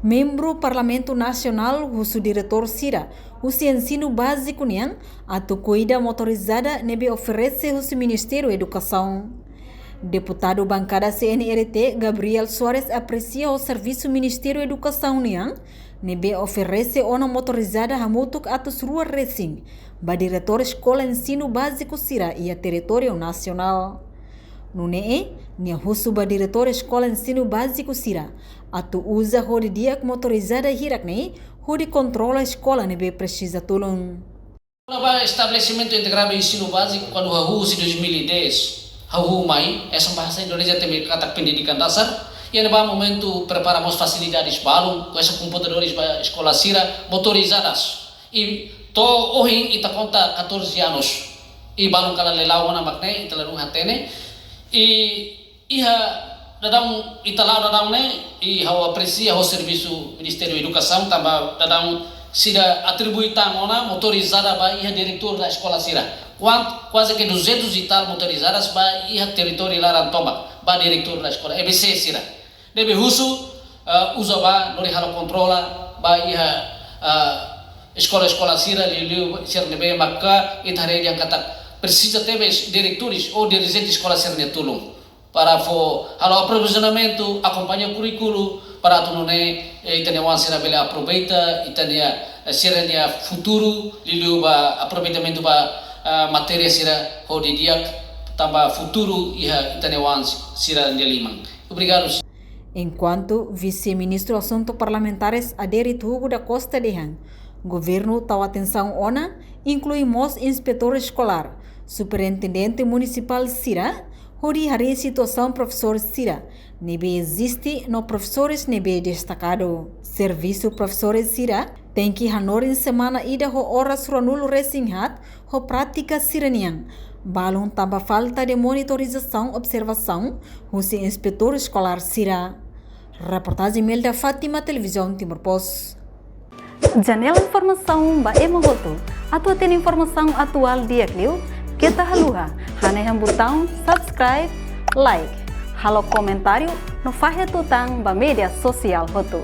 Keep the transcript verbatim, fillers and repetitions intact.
Membru Parlamentu Nasionál husu diretór sira husi ensinu báziku nian atu kuida motorizada ne'ebé oferese husi Ministériu Edukasaun. Deputadu bankada C N R T, Gabriel Soares, apresia ho servisu Ministériu Edukasaun nian ne'ebé oferese ona motorizada hamutuk atus rua resin ba diretór eskola ensinu báziku sira iha territóriu nasionál. Nune'e, nia husu ba diretór eskola ensinu báziku sira atu uza ho di'ak motorizada hirak-ne'e hodi kontrola eskola ne'ebé presiza tulun. Ba estabelesimentu integradu ensinu báziku, kuandu hahú husi dois mil e dez, hahú mai, hanesan bahasa Indonesia temi katak pendidikan dasar, iha ne'ebá momentu prepara mós fasilidades balun, hanesan komputadores ba eskola sira, motorizadas. I to'o ohin ita konta catorze anos. I balun kala la'o ona mak ne'e, ita la dún hatene. I iha daudaun, ita la'o daudaun ne'e, i ha'u apresia ho servisu Ministériu Edukasaun tanba daudaun sira atribui tan ona motorizada ba iha diretór da eskola sira. Kuant-, kuaze ke duzentos e tal motorizadas ba iha territóriu laran tomak, ba diretór da eskola, E B C sira. Ne'ebé husu, ah, uza ba, no hodi halo kontrola ba iha, ah, eskola-eskola sira, liuliu sira ne'ebé maka ita haree dehan katak presiza tebes diretores ou dirijente eskola sira-nia tulun. Para fó halo aprovizionamentu, akompaña kurríkulu, para atu nune'e, eh, ita-nia oan sira bele aproveita ita-nia, eh, sira-nia futuru, liuliu ba aproveitamentu ba, ah, matéria sira ho di'ak, tanba futuru iha ita-nia oan sira-nia liman. Obrigadu. Enkuantu Vise-Ministru Asuntu Parlamentares Adérito Hugo da Costa dehan, governu tau atensaun ona, inklui mós inspetór eskolár, superintendente munisipál sira, hodi haree situasaun profesór sira ne'ebé eziste no profesores ne'ebé destakadu. Servisu profesores sira tenke hanorin semana ida ho oras ruanulu resin haat ho prátika sira-nian balun tanba falta de monitorizasaun, observasaun husi inspetór eskolár sira. Reportajen Melda Fátima, Televizaun Timor Post. Janela informasaun ba ema hotu. Atu hatene informasaun atuál di'ak liu, keta haluha hanehan butaun subscribe, like, halo komentáriu no fahe tutan ba média sosiál hotu.